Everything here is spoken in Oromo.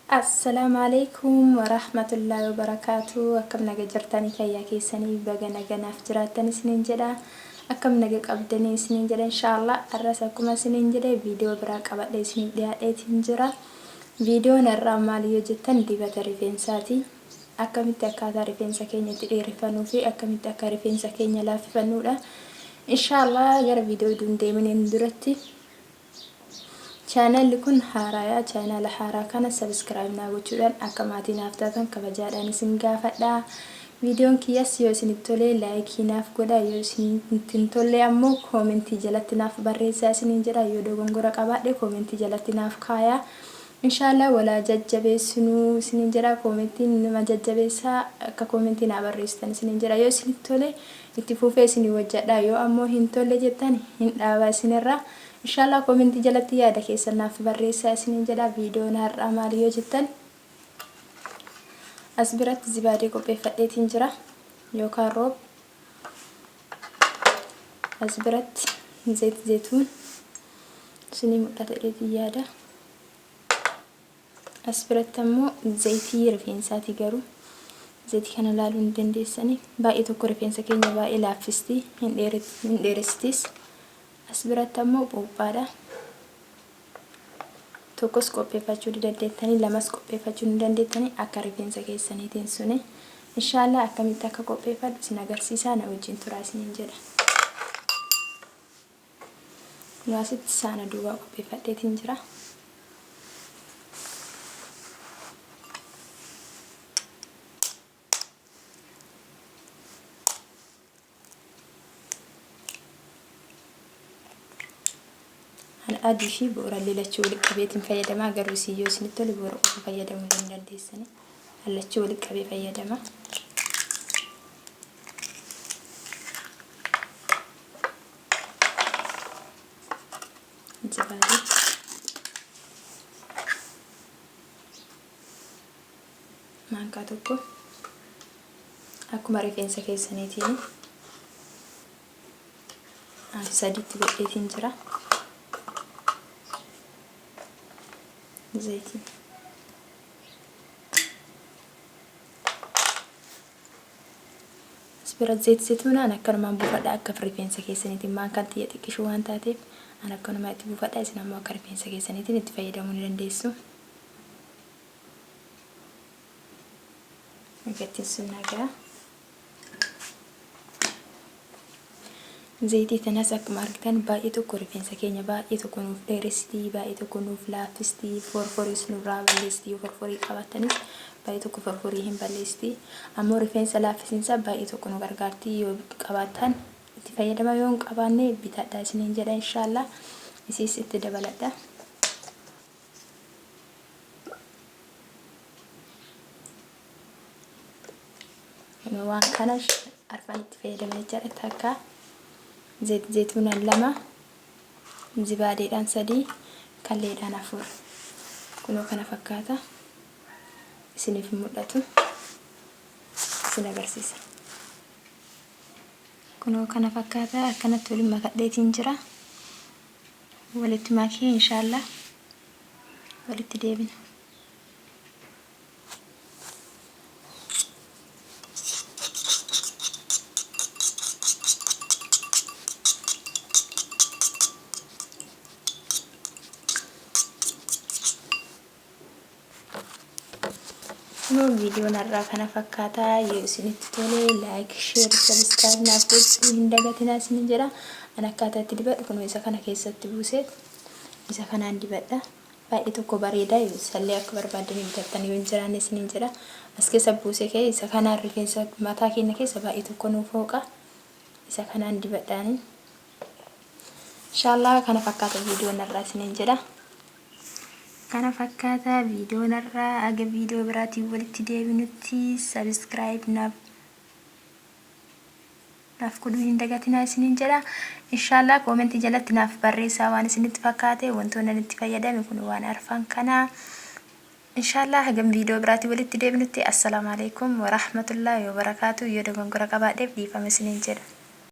Assalaamu Aleeykum Warahmatullaahi Wabarakaatuh Akkam naga jirtanii fayyaa keessanii baga naga naaf jiraattan isiniin jedha Akkam naga qabdanii isiniin jedha inshaallah Arras akkuma isiniin jedhe viidiyoo biraa qabadhee isiniif dhiyaadheetiin jira Viidiyoon har'aa maali yoo jettan dibata rifeensaati Akkamitti akkaataa rifeensa keenya itti dheereffannuu fi akkamitti akka rifeensa keenya laaffifannuudha Inshaallah gara viidiyoo utuu hin deeminiin duratti Chaanalli kun haaraaya. Chaanaala haaraa kana subscribe naa gochuudhaan akka maatii naaf taatan kabajaadhaan isin gaafadha. Viidiyoon kiyyas yoo isinitti tole laayikii naaf godha yoo isinitti hin tolle ammoo koomentii jalatti naaf barreessaa isiniin jedha yoo dogongora qabaadhe koomentii jalatti naaf kaaya. Inshaallah walaa jajjabeessinuu isiniin jedha koomentiin nama jajjabeessaa akka koomentii naa barreessitan isiniin jedha yoo isinitti tole itti fufee isinii wajjadha yoo ammoo hin tolle jettan hin dhaaba isinirraa Inshallah comment jalatti yaada keessan naaf barreessaa isiniin jedha viidiyoon har'aa maali yoo jettan as biratti zibaadee qopheeffadheetiin jira yookaan roob as biratti zayit zeetuun isinii mul'ata jedheetiin yaada as biratti ammoo zayitii rifeensaati garuu zayitii kana laaluu ni dandeessani baay'ee tokko rifeensa keenya baay'ee laaffisti hin dheeressitis As biratti ammoo buuphaadha. Tokkos qopheeffachuu ni dandeettanii, lamas qopheeffachuu ni dandeettanii akka rifeensa keessaniitiin suni. Inshaallah akkamitti akka qopheeffadhu isin agarsiisaa na wajjin turaa isiniin jedha. Kunoo asitti saana duwwaa qopheeffadheetiin jira. An adii fi boorallee lachuu walitti qabeetiin fayyadama. Garuu isin yoo isinitti tole boora qofa fayyadamuu ni dandeessani. An lachuu walitti qabee fayyadama. Jibaadii. Maankaa tokko akkuma rifeensa keessaniitiin an sadiitti godheetiin jira. Zayitiin. As bira zayit zayituunaan akkanumaan buufadha akka rifeensa keessaniitiin maankaan xiyya xiqqishuu waan taateef an akkanumaan itti buufadha isin ammoo akka rifeensa keessaniitiin itti fayyadamuu ni dandeessu. Egattiin sun nagaa. Zayitii tanas akkuma argitan baay'ee tokko rifeensa keenya baay'ee tokko nuuf dheeressiti, baay'ee tokko nuuf laaffisti, forforiis nurraa balleessiti yoo forforii qabaatanis baay'ee tokko forforii hin balleessiti. Ammoo rifeensa laaffisiinsa baay'ee tokko nu gargaarti yoo qabaattan itti fayyadama yoo hin qabaanne bitadha isiniin jedha inshaallah isiis itti dabaladha. Waan kana arfan itti fayyadamna jechaadha. Takka zeetuunaan lama, zibaadeedhaan sadii, kalleedhaan afur. Kunoo kana fakkaata. Isiniif hin mul'atu. Isin agarsiisa. Kunoo kana fakkaata. Akkanatti waliin makadheetiin jira. Walitti makee inshaallah walitti deebina. Kunoo viidiyoon har'aa kana fakkaata. Yoo isinitti tole like, share, subscribe naaf gochuu hin dagatinaa isinin jedha. An akkaataa itti dibadhu kunoo isa kana keessatti buusee isa kanaan dibadha. Baay'ee tokko bareeda. Isallee akka barbaaddanii bitattan yoo hin jiraanne isinin jedha. As keessa buusee ka'ee isa kanaan rifeensa mataa keenya keessa baay'ee tokko nuuf hooqa. Isa kanaan dibadhaani. Inshallah kana fakkaata viidiyoon har'aa isinin jedha. Kana fakkaata viidiyoon har'aa aga viidiyoo biraatiin walitti deebinutti subscribe naaf naaf godhuu hin dagatinaa isiniin jedha. Inshallah koomentii jalatti naaf barreessaa waan isinitti fakkaate wantoonni ani itti fayyadame kun waan arfan kana. Inshallah hagam viidiyoo biraatiin walitti deebinutti assalaamu alaikum warahmatullahi wabarakaatu yoo dogongora qabaadheef dhiifama isiniin jedha.